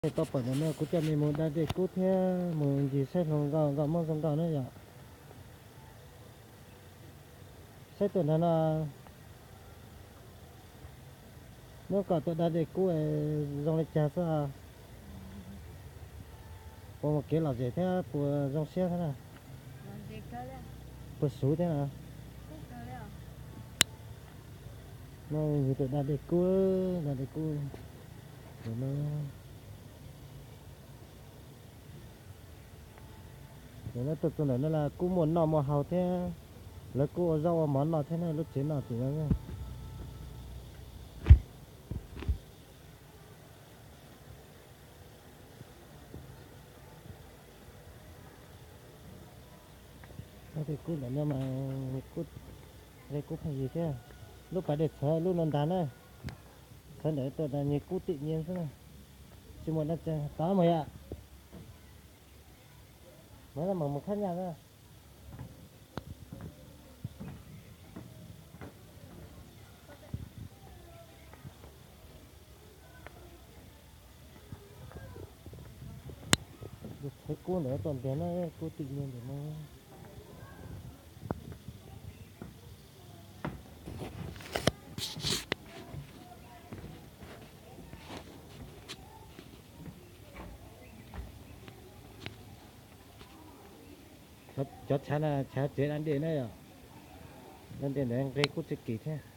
Nej tau pom ntawm no kuv coj nej mus da dej kub thiab mus ncig saib hluas nkauj nkauj Hmoob zoo nkauj na yom. Saib tuaj nrag no, hnub kom tuaj da dej kub zoo li cas xwb. Puas muaj kev lom zem thiab puas zoo siab thiab na? Puas xub thiab na? No yog tuaj da dej kub, da dej kub. Ntawm no tuaj txog ntawm no los kuj muaj noj muaj haus thiab, lawv kuj ua zaub ua mov noj thiab na, lub tsev noj tim no. Dej kub ntawm no mas, dej kub pheej yig thiab. Lub pas dej txhawv lub no ntag na, txhawv ntawm tuaj nyiag kub tim nyiag xwb na. Tsis muaj dab tsi tod mas yom. Mas mus khab nyaj na. Txhawv kub ntawm tuaj ntiag na, kub tim nyiag ntawm no. Cov tshav no tshav tsev da dej na yom. Da dej ntawd nqe kub tsis kim thiab.